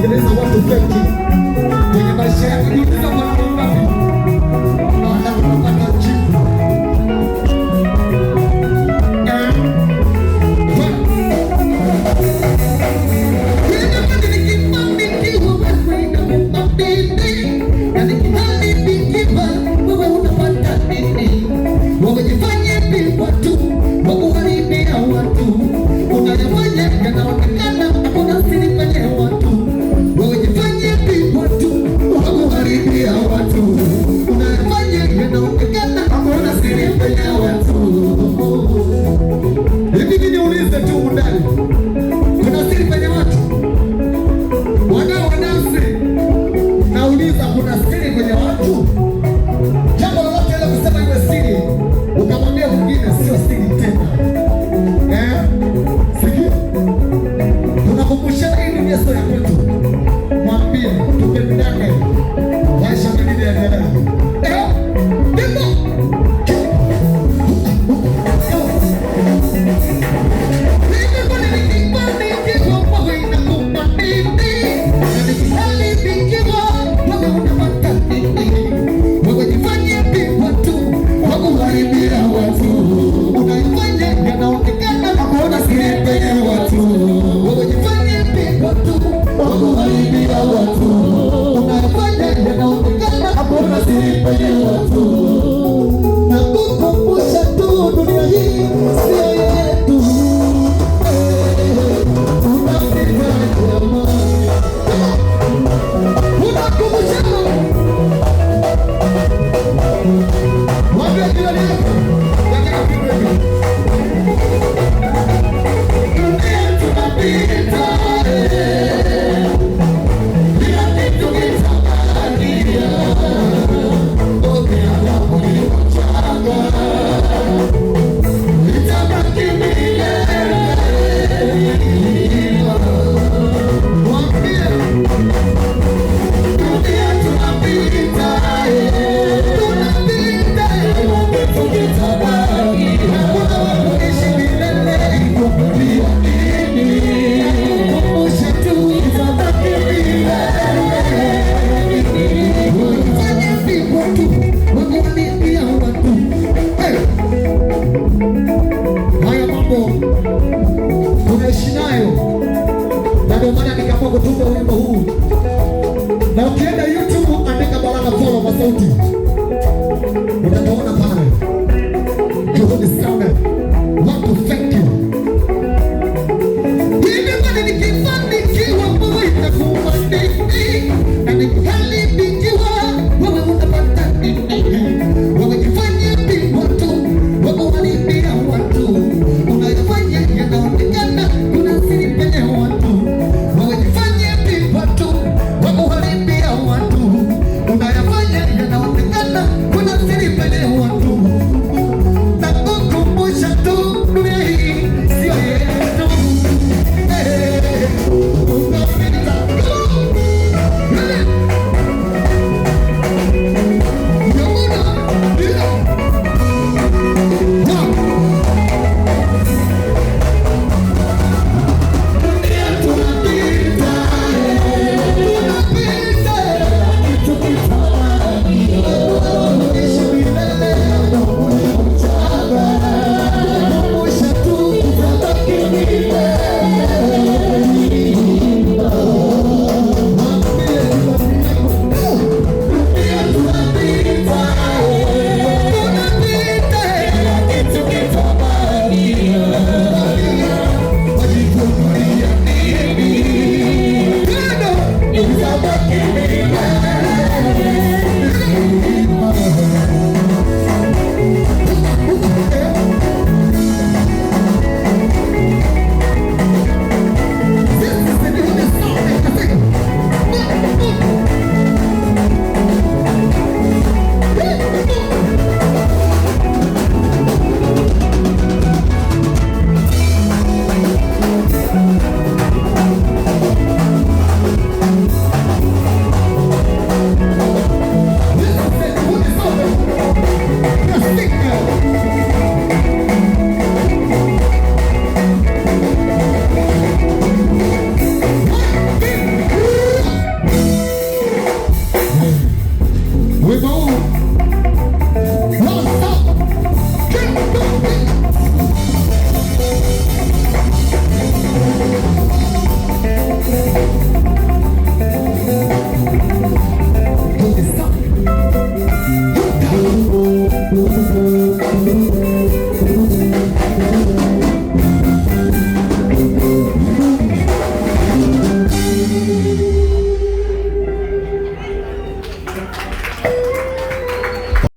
Unatengeneza watu feki kwenye maisha yako. Jiulize mara ngapi, baada unapata jibu. Hivi niulize tu undani, kuna siri kwenye watu wanao wanafsi? Nauliza, kuna siri kwenye watu? Jambo lolote ile kusema iwe siri, ukamwambia mwingine, sio siri tena. Eh? Sikia, tunakumbushana hii dunia sio ya kwetu. Mwambie tupendane, maisha mengine yaendelee. Eh? Ndipo nakukumbusha tu dunia hii sio yetu. Unapita jamani, unakumbushana. Mwambie jirani yako, nataka pigwe hivi. Dunia tunapita, kila kitu kitabakia. Binadamu ni mchanga, itabaki milele. Mwambie dunia tunapita, tunapita, kila kitu kitabaki. Hakuna wa kuishi milele. Kukumbia nini? Kukumbusha tu itabaki milele. Fanya vipo tu, wakuharibia watu. Hey! Haya mambo tunaishi nayo, na ndio maana nikaamua kutunga wimbo huu. Na ukienda YouTube andika Baraka Follow kwa sauti, utataona pana.